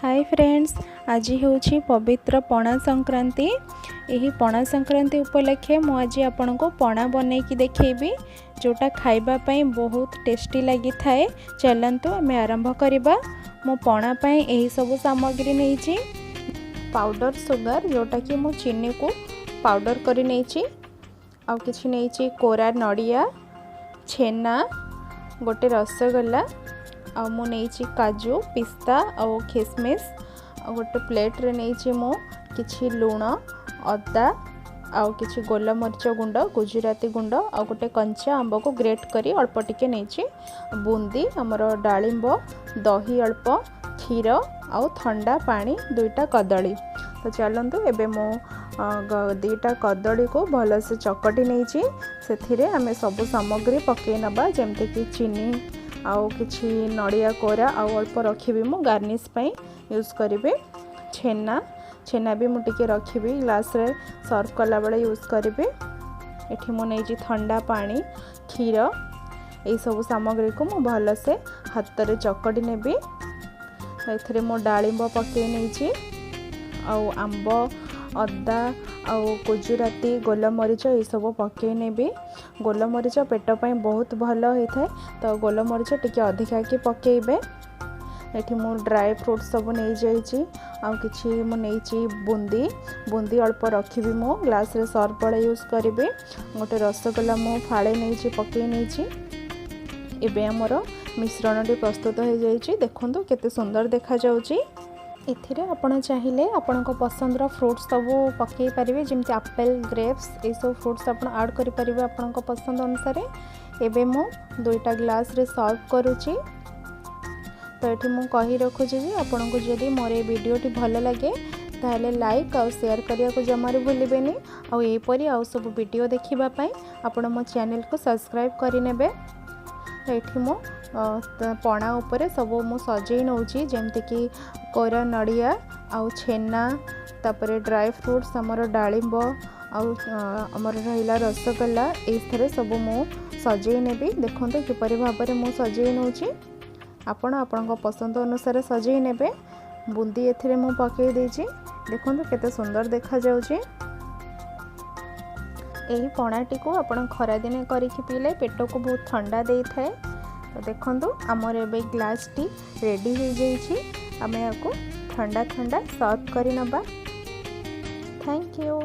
High friends, ଆଜି ହେଉଛି ପବିତ୍ର ପଣା ସଂକ୍ରାନ୍ତି। ଏହି ପଣା ସଂକ୍ରାନ୍ତି ଉପଲକ୍ଷେ ମୁଁ ଆଜି ଆପଣଙ୍କୁ ପଣା ବନେଇକି ଦେଖେଇବି, ଯେଉଁଟା ଖାଇବା ପାଇଁ ବହୁତ ଟେଷ୍ଟି ଲାଗିଥାଏ। ଚାଲନ୍ତୁ, ଆମେ ଆରମ୍ଭ କରିବା। ମୁଁ ପଣା ପାଇଁ ଏହିସବୁ ସାମଗ୍ରୀ ନେଇଛି। ପାଉଡ଼ର ସୁଗାର, ଯେଉଁଟାକି ମୁଁ ଚିନିକୁ ପାଉଡ଼ର କରି ନେଇଛି। ଆଉ କିଛି ନେଇଛି କୋରା ନଡ଼ିଆ, ଛେନା, ଗୋଟେ ରସଗୋଲା, ଆଉ ମୁଁ ନେଇଛି କାଜୁ, ପିସ୍ତା ଆଉ ଖିସମିସ୍। ଆଉ ଗୋଟେ ପ୍ଲେଟ୍ରେ ନେଇଛି ମୁଁ କିଛି ଲୁଣ, ଅଦା ଆଉ କିଛି ଗୋଲମରିଚ ଗୁଣ୍ଡ, ଗୁଜୁରାତି ଗୁଣ୍ଡ ଆଉ ଗୋଟେ କଞ୍ଚା ଆମ୍ବକୁ ଗ୍ରେଟ୍ କରି ଅଳ୍ପ ଟିକେ ନେଇଛି। ବୁନ୍ଦି, ଆମର ଡାଳିମ୍ବ, ଦହି ଅଳ୍ପ, କ୍ଷୀର ଆଉ ଥଣ୍ଡା ପାଣି, ଦୁଇଟା କଦଳୀ। ତ ଚାଲନ୍ତୁ, ଏବେ ମୁଁ ଦୁଇଟା କଦଳୀକୁ ଭଲସେ ଚକଟି ନେଇଛି। ସେଥିରେ ଆମେ ସବୁ ସାମଗ୍ରୀ ପକାଇ ନେବା, ଯେମିତିକି ଚିନି ଆଉ କିଛି ନଡ଼ିଆ କୋରା, ଆଉ ଅଳ୍ପ ରଖିବି ମୁଁ ଗାର୍ନିସ୍ ପାଇଁ ୟୁଜ୍ କରିବି। ଛେନା, ଛେନା ବି ମୁଁ ଟିକେ ରଖିବି, ଗ୍ଲାସ୍ରେ ସର୍ଭ କଲାବେଳେ ୟୁଜ୍ କରିବି। ଏଠି ମୁଁ ନେଇଛି ଥଣ୍ଡା ପାଣି, କ୍ଷୀର। ଏଇସବୁ ସାମଗ୍ରୀକୁ ମୁଁ ଭଲସେ ହାତରେ ଚକଟି ନେବି। ଏଥିରେ ମୁଁ ଡାଳିମ୍ବ ପକାଇ ନେଇଛି ଆଉ ଆମ୍ବ, ଅଦା ଆଉ ଗୁଜୁରାତି, ଗୋଲମରିଚ ଏସବୁ ପକାଇ ନେବି। ଗୋଲମରିଚ ପେଟ ପାଇଁ ବହୁତ ଭଲ ହୋଇଥାଏ, ତ ଗୋଲମରିଚ ଟିକେ ଅଧିକାକି ପକାଇବେ। ଏଠି ମୁଁ ଡ୍ରାଏ ଫ୍ରୁଟ୍ ସବୁ ନେଇଯାଇଛି ଆଉ କିଛି ମୁଁ ନେଇଛି ବୁନ୍ଦି। ବୁନ୍ଦି ଅଳ୍ପ ରଖିବି ମୁଁ, ଗ୍ଲାସ୍ରେ ସର୍ଭ ବେଳେ ୟୁଜ୍ କରିବି। ଗୋଟେ ରସଗୋଲା ମୁଁ ଫାଳେ ନେଇଛି, ପକାଇ ନେଇଛି। ଏବେ ଆମର ମିଶ୍ରଣଟି ପ୍ରସ୍ତୁତ ହୋଇଯାଇଛି। ଦେଖନ୍ତୁ କେତେ ସୁନ୍ଦର ଦେଖାଯାଉଛି। ଏଥିରେ ଆପଣ ଚାହିଁଲେ ଆପଣଙ୍କ ପସନ୍ଦର ଫ୍ରୁଟ୍ସ ସବୁ ପକାଇ ପାରିବେ, ଯେମିତି ଆପେଲ୍, ଗ୍ରେପ୍ସ, ଏସବୁ ଫ୍ରୁଟ୍ସ ଆପଣ ଆଡ଼୍ କରିପାରିବେ ଆପଣଙ୍କ ପସନ୍ଦ ଅନୁସାରେ। ଏବେ ମୁଁ ଦୁଇଟା ଗ୍ଲାସ୍ରେ ସର୍ଭ କରୁଛି। ତ ଏଠି ମୁଁ କହି ରଖୁଛି ଯେ ଆପଣଙ୍କୁ ଯଦି ମୋର ଏ ଭିଡ଼ିଓଟି ଭଲ ଲାଗେ, ତାହେଲେ ଲାଇକ୍ ଆଉ ସେୟାର କରିବାକୁ ଜମାରୁ ଭୁଲିବେନି। ଆଉ ଏହିପରି ଆଉ ସବୁ ଭିଡ଼ିଓ ଦେଖିବା ପାଇଁ ଆପଣ ମୋ ଚ୍ୟାନେଲକୁ ସବସ୍କ୍ରାଇବ୍ କରିନେବେ। ତ ଏଠି ମୁଁ ପଣା ଉପରେ ସବୁ ମୁଁ ସଜେଇ ନେଉଛି, ଯେମିତିକି କୋରା ନଡ଼ିଆ ଆଉ ଛେନା, ତାପରେ ଡ୍ରାଏ ଫ୍ରୁଟ୍ସ, ଆମର ଡାଳିମ୍ବ ଆଉ ଆମର ରହିଲା ରସଗୋଲା। ଏଇଥିରେ ସବୁ ମୁଁ ସଜେଇ ନେବି। ଦେଖନ୍ତୁ କିପରି ଭାବରେ ମୁଁ ସଜେଇ ନେଉଛି। ଆପଣ ଆପଣଙ୍କ ପସନ୍ଦ ଅନୁସାରେ ସଜେଇ ନେବେ। ବୁନ୍ଦି ଏଥିରେ ମୁଁ ପକାଇ ଦେଇଛି। ଦେଖନ୍ତୁ କେତେ ସୁନ୍ଦର ଦେଖାଯାଉଛି। ଏହି ପଣାଟିକୁ ଆପଣ ଖରାଦିନେ କରିକି ପିଇଲେ ପେଟକୁ ବହୁତ ଥଣ୍ଡା ଦେଇଥାଏ। ତ ଦେଖନ୍ତୁ, ଆମର ଏବେ ଗ୍ଲାସ୍ଟି ରେଡ଼ି ହେଇଯାଇଛି। ଆମେ ଏହାକୁ ଥଣ୍ଡା ଥଣ୍ଡା ସର୍ଭ କରି ନେବା। Thank you.